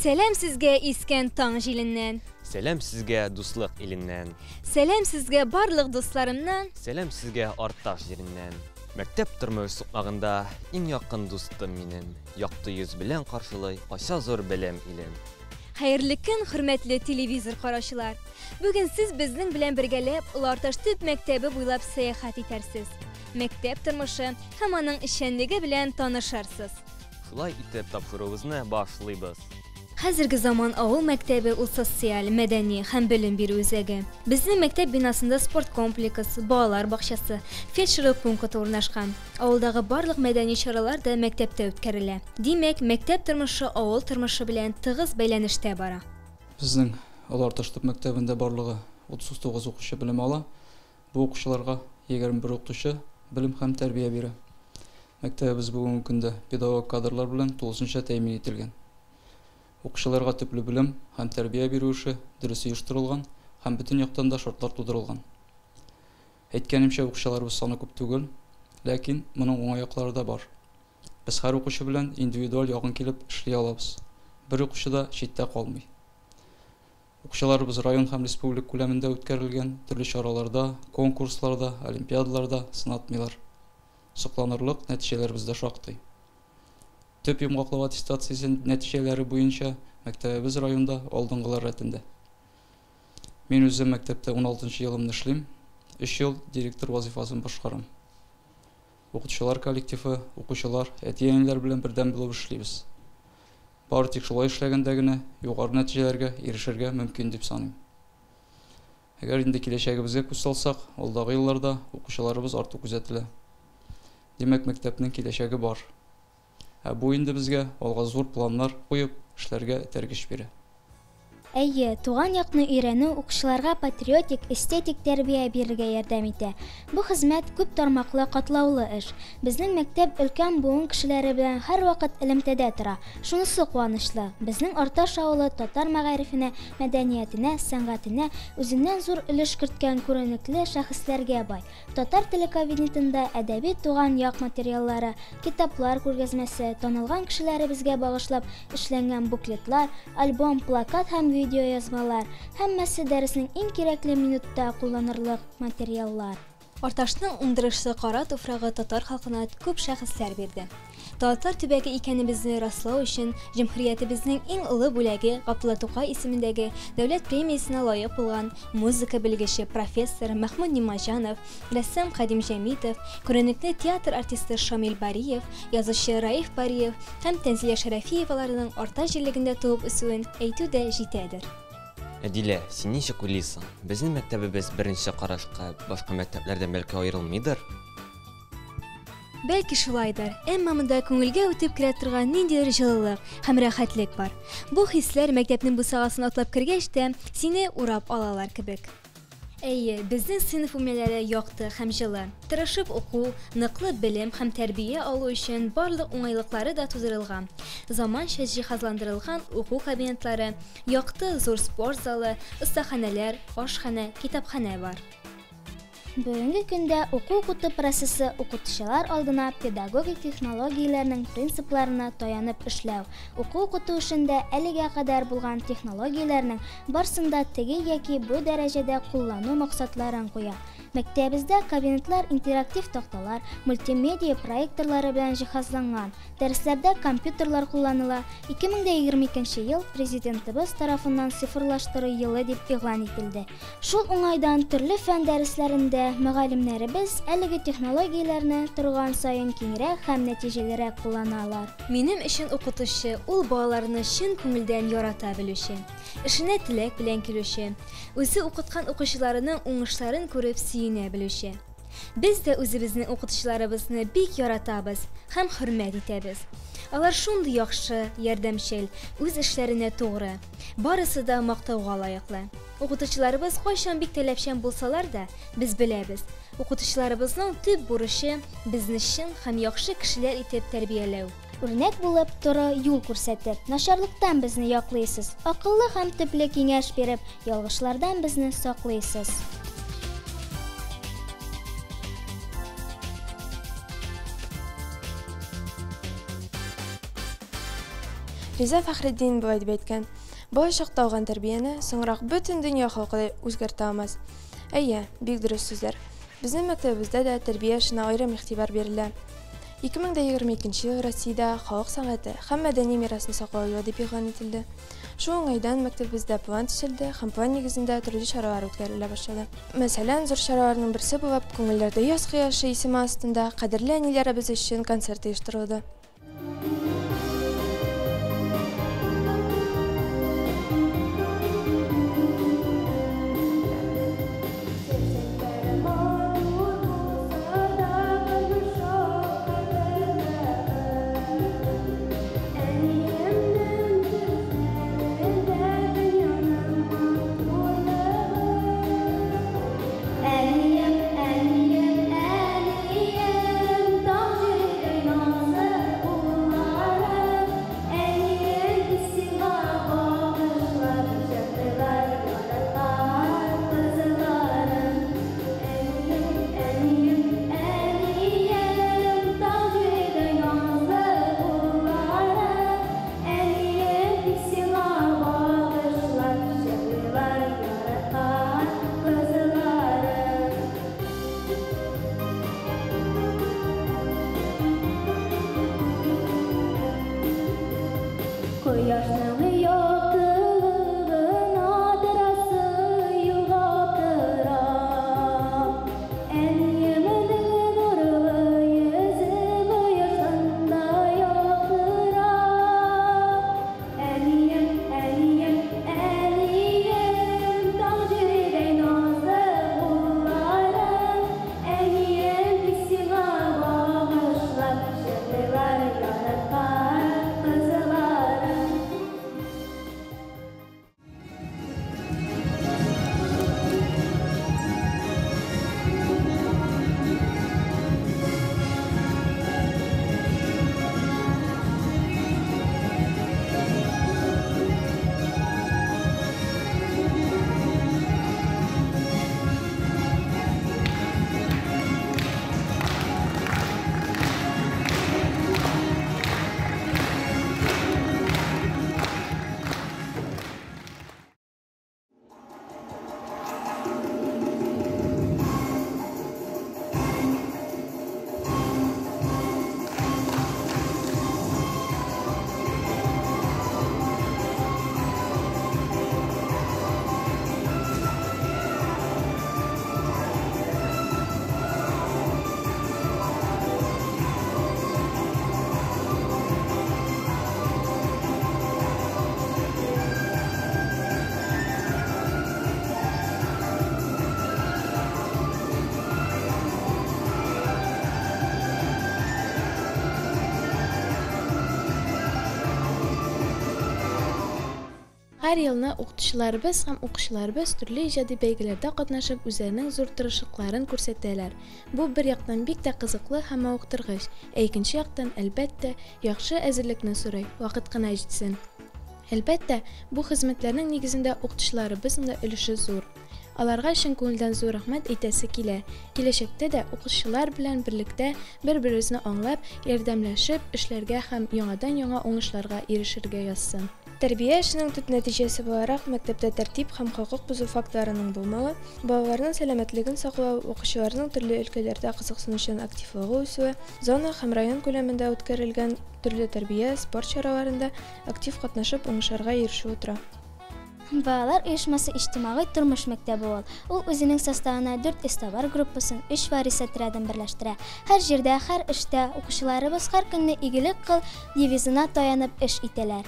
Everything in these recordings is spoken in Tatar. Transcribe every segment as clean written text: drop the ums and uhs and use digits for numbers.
Сәлам сезгә искән таң җиленнән. Сәлам сезгә дуслык иленнән. Сәлам сезгә барлык дусларымнан. Сәлам сезгә Арташ җиреннән. Мәктәп тормыш сукмагында иң якын дустым минем. Якты йөз белән каршылый, ача зур белем илен. Хәерле көн, хөрмәтле телевизор караучылар! Бүген сез безнең белән бергәләп Олы Арташ төп мәктәбе буйлап сәяхәт итәрсез. Мәктәп тормышы һәм аның эшчәнлеге белән танышырсыз. Шулай итеп, тапшыруыбызны башлыйбыз. Хәзерге заман авыл мәктәбе ул социаль, мәдәни һәм белем бирү үзәге. Безнең мәктәп бинасында спорт комплексы, балалар бакчасы, фельдшерлык пункты урнашкан. Авылдагы барлык мәдәни чаралар да мәктәптә үткәрелә. Димәк, мәктәп тормышы авыл тормышы белән тыгыз бәйләнештә бара. Безнең Олы Арташ төп мәктәбендә барлыгы 39 укучы белем ала. Бу укучыларга 21 укытучы белем һәм тәрбия бирә. Мәктәбебез бүгенге көндә педагог кадрлар белән тулысынча тәэмин ителгән. Укучыларга төпле белем һәм тәрбия бирү эше дөрес оештырылган һәм бөтен яктан да шартлар тудырылган. Әйткәнемчә, укучыларыбыз саны күп түгел, ләкин моның уңай яклары да бар. Без һәр укучы белән индивидуаль якын килеп эшли алабыз. Бер укучы да читтә калмый. Укучыларыбыз район һәм республика күләмендә үткәрелгән төрле чараларда, конкурсларда, олимпиадаларда сынатмыйлар. Сокланырлык нәтиҗәләребез дә шактый. Төп йомгаклау аттестациясе нәтиҗәләре буенча мәктәбебез районда алдынгылар рәтендә. Мин үзем мәктәптә 16 елымны эшлим, 3 ел директор вазифасын башкарам. Укытучылар коллективы, укучылар, әти-әниләр белән бердәм булып эшлибез. Бары тик шулай эшләгәндә генә югары нәтиҗәләргә ирешергә мөмкин дип саныйм. Әгәр инде киләчәгебезгә күз салсак, алдагы елларда укучыларыбыз арту күзәтелә. Димәк, мәктәпнең киләчәге бар. Ә бу инде безгә алга зур планнар куеп, эшләргә этәргеч бирә. Әйе, туган якны өйрәнү укучыларга патриотик, эстетик тәрбия бирергә ярдәм итә. Бу хезмәт күп тармаклы, катлаулы эш. Безнең мәктәп өлкән буын кешеләре белән һәрвакыт элемтәдә тора. Шунысы куанычлы, безнең Арташ авылы татар мәгарифенә, мәдәниятенә, сәнгатенә үзеннән зур өлеш керткән күренекле шәхесләргә бай. Татар теле кабинетында әдәби туган як материаллары, китаплар күргәзмәсе, танылган кешеләребезгә багышлап эшләнгән буклетлар, альбом, плакат һәм видеоязмалар, һәммәсе дәреснең иң кирәкле минутта кулланырлык материаллар. Арташның уңдырышлы кара туфрагы татар халкына күп шәхесләр бирде. Татар төбәге икәнебезне раслау өчен җөмһүриятебезнең иң олы бүләге Габдулла Тукай исемендәге дәүләт премиясенә лаек булган музыка белгече профессор Мәхмүт Нимаҗанов, рәссам Кадим Җәмитов, күренекле театр артисты Шамил Бариев, язучы Раиф Бариев һәм Тәнзилә Шәрәфиеваларның Арташ җирлегендә туып үсүен әйтү дә җитәдер. Әдилә, син ничек уйлыйсың, безнең мәктәбебез беренче карашка башка мәктәпләрдән бәлки аерылмыйдыр? Бәлки шулайдыр, әмма монда күңелгә үтеп керә торган ниндидер җылылык һәм рәхәтлек бар. Бу хисләр мәктәпнең бусагасын атлап кергәч тә сине урап алалар кебек. Әйе, безнең сыйныф бүлмәләре якты һәм җылы. Тырышып уку, ныклы белем һәм тәрбия алу өчен барлык уңайлыклары да тудырылган. Заманча җиһазландырылган уку кабинетлары, якты зур спорт залы, остаханәләр, ашханә, китапханә бар. Бүгенге көндә уку-укыту процессы укытучылар алдына педагогик технологияләрнең принципларына таянып эшләү, уку-укыту эшендә әлегә кадәр булган технологияләрнең барсын да теге яки бу дәрәҗәдә куллану максатларын куя. Мәктәбебездә кабинетлар интерактив такталар, мультимедиа проекторлары белән җиһазланган. Дәресләрдә компьютерлар кулланыла. 2022 ел Президентыбыз тарафыннан цифрлаштыру елы дип игълан ителде. Шул уңайдан төрле фән дәресләрендә мөгаллимнәребез әлеге технологияләрне торган саен киңрәк һәм нәтиҗәлерәк кулланалар. Минем өчен укытучы ул балаларны чын күңелдән ярата белүче, эшенә теләк белән килүче, үзе укыткан укучыларының уңышларын күреп сөенә белүче. Без дә үзебезнең укытучыларыбызны бик яратабыз һәм хөрмәт итәбез. Алар шундый яхшы, ярдәмчел, үз эшләренә тугры. Барысы да мактауга лаеклы. Укытучыларыбыз кайчан бик таләпчән булсалар да, без беләбез, укытучыларыбызның төп бурычы безне чын һәм яхшы кешеләр итеп тәрбияләү. Үрнәк булып, туры юл күрсәтеп, начарлыктан безне яклыйсыз, акыллы һәм төпле киңәш биреп, ялгышлардан безне саклыйсыз. Риза Фәхретдин болай дип әйткән: Балачакта алган тәрбияне соңрак бөтен дөнья халкы да үзгәртә алмас. Әйе, бик дөрес сүзләр. Безнең мәктәбебездә дә тәрбия эшенә аерым игътибар бирелә. 2022 ел Россиядә халык сәнгате һәм мәдәни мирасны саклау елы дип игълан ителде. Шул уңайдан мәктәбебездә план төзелде һәм план нигезендә төрле чаралар үткәрелә башлады. Мәсәлән, зур чараларның берсе булып, Күңелләрдә яз кояшы исеме астында кадерле әниләребез өчен концерт оештырылды. Һәр елны укытучыларыбыз һәм укучыларыбыз төрле иҗади бәйгеләрдә катнашып, үзләренең зур тырышлыкларын күрсәтәләр. Бу бер яктан бик тә кызыклы һәм мавыктыргыч, ә икенче яктан, әлбәттә, яхшы әзерлекне сорый, вакыт кына җитсен. Әлбәттә, бу хезмәтләрнең нигезендә укытучыларыбызның да өлеше зур. Аларга чын күңелдән зур рәхмәт әйтәсе килә. Киләчәктә дә укучылар белән берлектә бер-беребезне аңлап, ярдәмләшеп эшләргә һәм яңадан-яңа уңышларга ирешергә язсын. Тәрбия эшенең төп нәтиҗәсе буларак мәктәптә тәртип һәм хокук бозу фактларының булмавы, балаларның сәламәтлеген саклау, укучыларның төрле өлкәләрдә кызыксынучан активлыгы үсүе, зона һәм район күләмендә үткәрелгән төрле тәрбия, спорт чараларында актив катнашып уңышларга ирешүе тора. Балалар оешмасы иҗтимагый тормыш мәктәбе ул. Ул үзенең составына 4 эзтабар группасын, 3 варис отрядын берләштерә. Һәр җирдә, һәр эштә укучыларыбыз һәр көнне игелек кыл девизына таянып эш итәләр.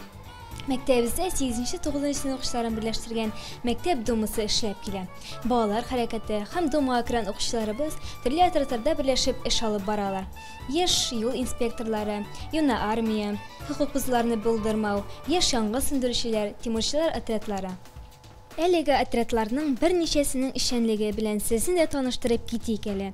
Мәктәбебездә 8-9 сыйныф укучыларын берләштергән мәктәп думасы эшләп килә. Балалар хәрәкәте һәм думага кергән укучыларыбыз төрле отрядларда берләшеп эш алып баралар. Яшь юл инспекторлары, юна армия, хокук бозуларны булдырмау, яшь янгын сүндерүчеләр, тимурчылар отрядлары. Әлеге отрядларның берничәсенең эшчәнлеге белән сезне дә таныштырып китик әле.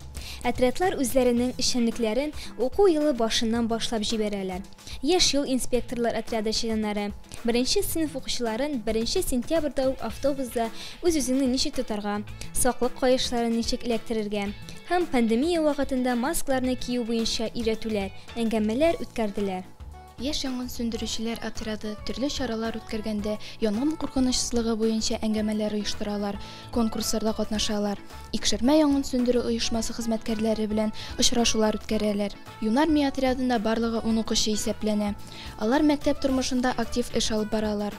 Отрядлар үзләренең эшчәнлекләрен уку елы башыннан башлап җибәрәләр. Яшь юл инспекторлар отряды членнары беренче сыйныф укучыларын 1 сентябрьдә үк автобуста үз-үзеңне ничек тотарга, саклык каешларын ничек эләктерергә һәм пандемия вакытында маскаларны кию буенча өйрәтүләр, әңгәмәләр үткәрделәр. Яшь янгын сүндерүчеләр отряды төрле чаралар үткәргәндә янгын куркынычсызлыгы буенча әңгәмәләр оештыралар, конкурсларда катнашалар. Икшермә янгын сүндерү оешмасы хезмәткәрләре белән очрашулар үткәрәләр. Юнармия отрядында барлыгы 10 укучы исәпләнә. Алар мәктәп тормышында актив эш алып баралар.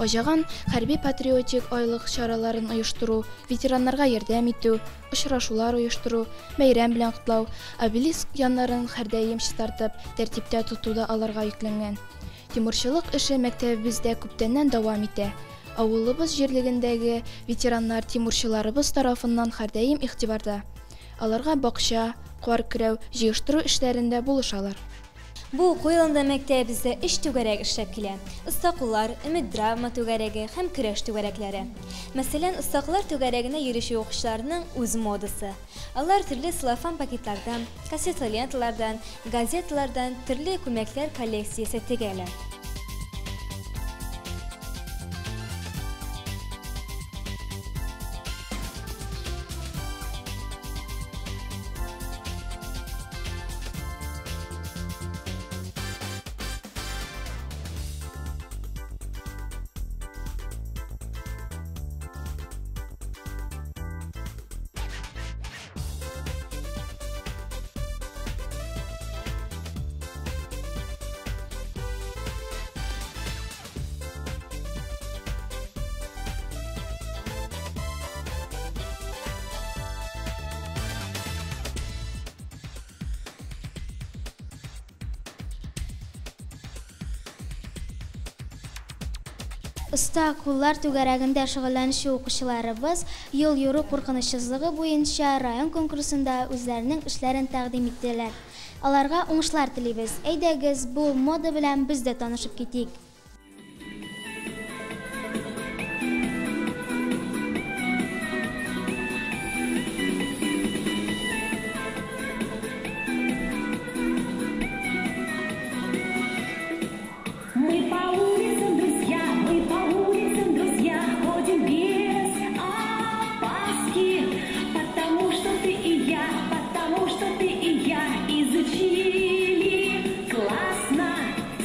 Аҗаган хәрби-патриотик айлык чараларын оештыру, ветераннарга ярдәм итү, очрашулар оештыру, бәйрәм белән котлау, обелиск яннарын һәрдаим чистартып, тәртиптә тоту да аларга йөкләнгән. Тимурчылык эше мәктәбебездә күптәннән дәвам итә. Авылыбыз җирлегендәге ветераннар тимурчыларыбыз тарафыннан һәрдаим игътибарда. Аларга бакча, кар көрәү, җыештыру эшләрендә булышалар. Бу уку елында мәктәбебездә өч түгәрәк эшләп килә. Оста куллар, Өмет драма түгәрәге һәм көрәш түгәрәкләре. Мәсәлән, Оста куллар түгәрәгенә йөрүче укучыларның үз модасы. Алар төрле целлофан пакетлардан, кассета ленталардан, газеталардан төрле күлмәкләр коллекциясе тегәләр. Оста куллар түгәрәгендә шөгыльләнүче укучыларыбыз юл йөрү куркынычсызлыгы буенча район конкурсында үзләренең эшләрен тәкъдим иттеләр. Аларга уңышлар телибез. Әйдәгез, бу мода белән без дә танышып китик. Мы по улицам, друзья, мы по улицам, друзья, ходим без опаски, потому что ты и я, потому что ты и я изучили классно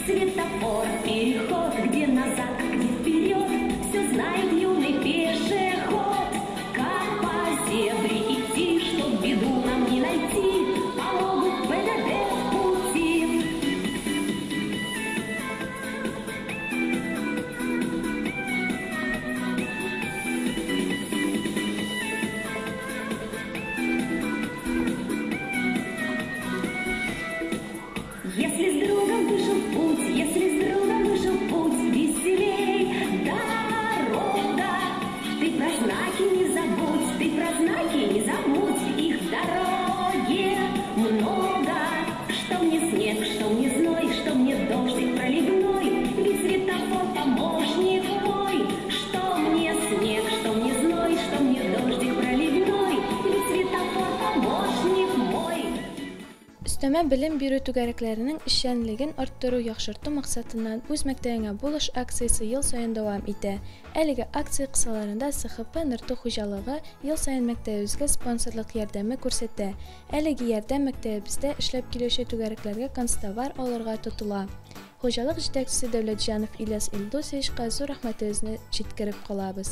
светофор, переход, где назад, а где вперед, все знает юный пешеход, как по зебре идти, чтоб беду нам не найти, помогут ПДД в пути. Если с другом вышел в путь, если с другом вышел в путь, веселей дорога. Ты про знаки не забудь, ты про знаки не забудь, их в дороге много. Что мне снег, что мне зной, что мне дождик проливной, ведь светофор помощник мой. Что мне снег, что мне зной, что мне дождик проливной, ведь светофор помощник мой. Өстәмә белем бирү түгәрәкләренең эшчәнлеген арттыру, яхшырту максатыннан үз мәктәбеңә булыш акциясе ел саен дәвам итә. Әлеге акция кысаларында СХП Нырты хуҗалыгы ел саен мәктәбебезгә спонсорлык ярдәме күрсәтә. Әлеге ярдәм мәктәбебездә эшләп килүче түгәрәкләргә канцтовар алырга тотыла. Хуҗалык җитәкчесе Дәүләтҗанов Ильяс Илдусовичка зур рәхмәтебезне җиткереп калабыз.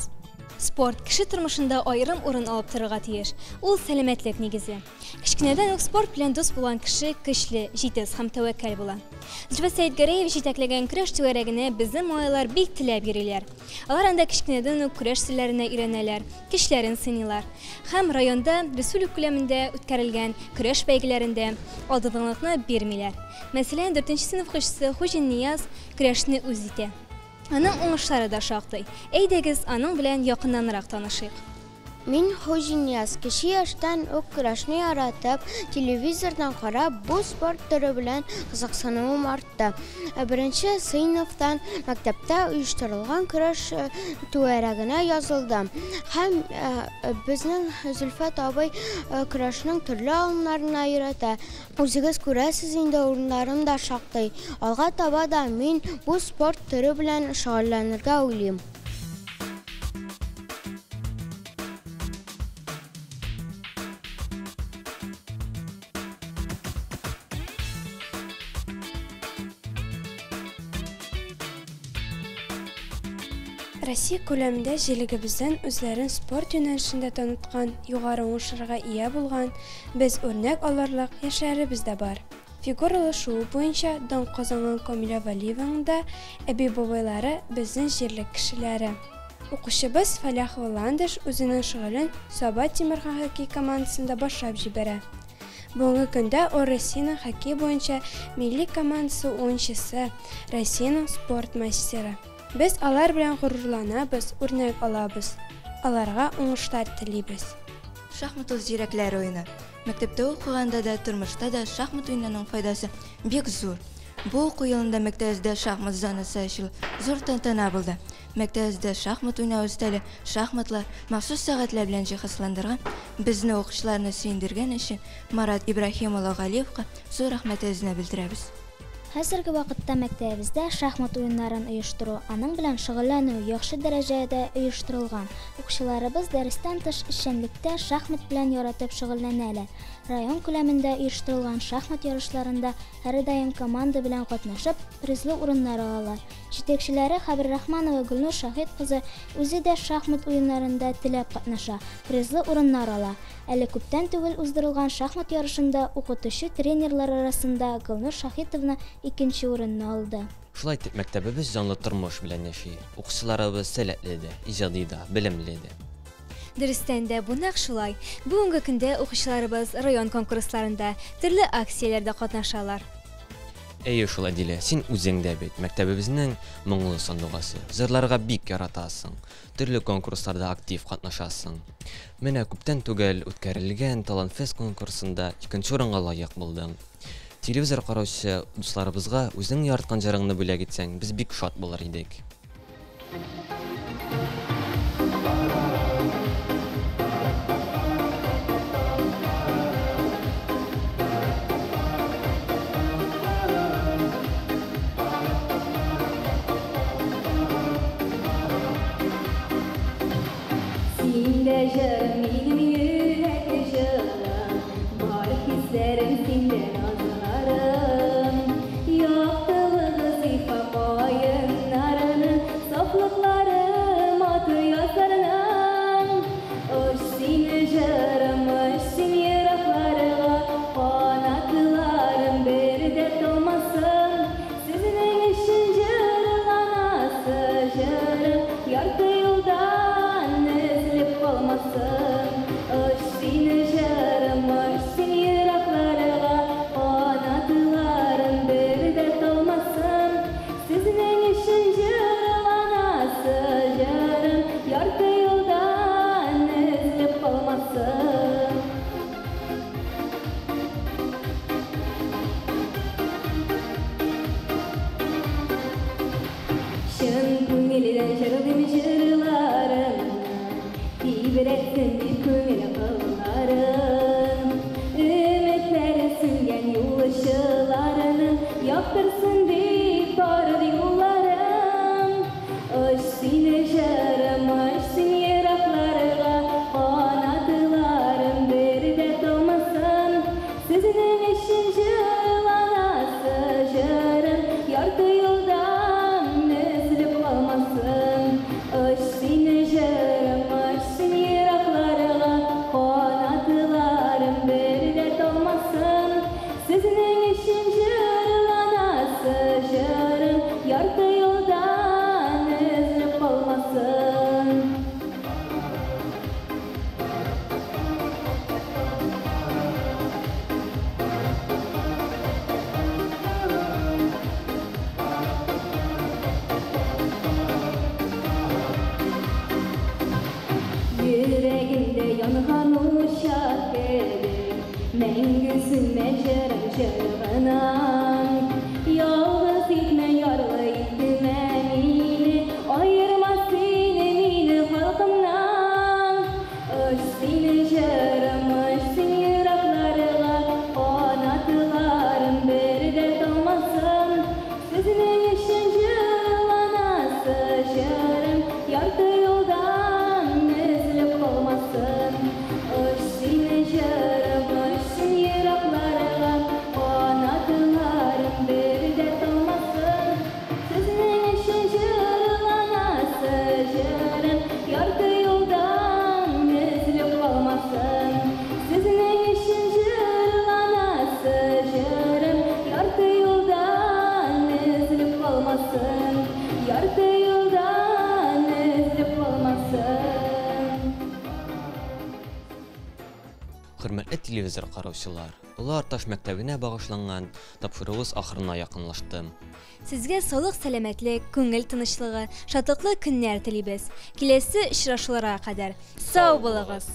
Спорт кеше тормышында аерым урын алып торырга тиеш. Ул сәламәтлек нигезе. Кечкенәдән үк спорт белән дус булган кеше көчле, җитез һәм тәвәккәл була. Зөлфәт Сәетгәрәев җитәкләгән көрәш түгәрәгенә безнең малайлар бик теләп йөриләр. Алар анда кечкенәдән үк көрәш серләренә өйрәнәләр, көчләрен сыныйлар. Һәм районда республика күләмендә үткәрелгән көрәш бәйгеләрендә алдынгылыкны бирмиләр. Мәсәлән, 4 сыйныф укучысы Хуҗин Нияз көрәшне үз итә. Аның уңышлары да шактый. Әйдәгез, аның белән якыннанрак танышыйк. Мин Хуҗин Нияз, кече яшьтән үк көрәшне яратып, телевизордан карап, бу спорт төре белән кызыксынуым артты. Беренче сыйныфтан мәктәптә оештырылган көрәш түгәрәгенә язылдым. Һәм безнең Зөлфәт абый көрәшнең төрле алымнарына өйрәтә. Үзегез күрәсез инде, урыннарым да шактый. Алга таба да мин бу спорт төре белән шөгыльләнергә уйлыйм. Россия күләмендә җирлегебездән үзләрен спорт юнәлешендә таныткан, югары уңышларга ия булган, без үрнәк алырлык яшьләребез дә бар. Фигуралы шуу буенча дан казанган Камилә Вәлиеваның да әби-бабайлары безнең җирлек кешеләре. Укучыбыз Фәләхова Ландыш үзенең шөгылен Саба Тимерхан хоккей командасында башлап җибәрә. Бүгенге көндә ул Россиянең хоккей буенча милли командасы уенчысы, Россиянең спорт мастеры. Без алар белән горурланабыз, үрнәк алабыз. Аларга уңышлар телибез. Шахмат ул зирәкләр уены. Мәктәптә укыганда да, тормышта да шахмат уенының файдасы бик зур. Бу уку елында мәктәбебездә шахмат зонасы ачылып, зур тантана булды. Мәктәбебездә шахмат уйнау өстәле, шахматлар, махсус сәгатьләр белән җиһазландырган, безне укучыларны сөендергән өчен Марат Ибраһим улы Галиевка зур рәхмәтебезне белдерәбез. Хәзерге вакытта мәктәбебездә шахмат уеннарын оештыру, аның белән шөгыльләнү яхшы дәрәҗәдә оештырылган. Укучыларыбыз дәрестән тыш эшчәнлектә шахмат белән яратып шөгыльләнәләр. Район күләмендә оештырылган шахмат ярышларында һәрдаим команда белән катнашып, призлы урыннар алалар. Җитәкчеләре Хәбиррахманова Гөлнур Шаһит кызы үзе дә шахмат уеннарында теләп катнаша, призлы урыннар ала. Әле күптән түгел уздырылган шахмат ярышында укытучы тренерлар арасында Гөлнур Шаһитовна икенче урынны алды. Шулай итеп, мәктәбебез җанлы тормыш белән яши. Укучыларыбыз сәләтле дә, иҗади да, белемле дә. Дөрестән дә, бу нәкъ шулай. Бүгенге көндә укучыларыбыз район конкурсларында, төрле акцияләрдә катнашалар. Әйе шул, Әдилә, син үзең дә бит мәктәбебезнең моңлы сандугасы. Җырларга бик яратасың, төрле конкурсларда актив катнашасың. Менә күптән түгел үткәрелгән Талантфест конкурсында икенче урынга лаек булдың. Телевизор караучы дусларыбызга үзең яраткан җырыңны бүләк итсәң, без бик шат булыр идек. Син дә җырым, минем йөрәк җырым, бар хисләрем синдә, назларым. Яктылыгы зифа каеннарының, сафлыклары. телевизор караучылар! Олы Арташ мәктәбенә багышланган тапшыруыбыз ахырына якынлашты. Сезгә саулык-сәламәтлек, күңел тынычлыгы, шатлыклы көннәр телибез. Киләсе очрашуларга кадәр, сау булыгыз!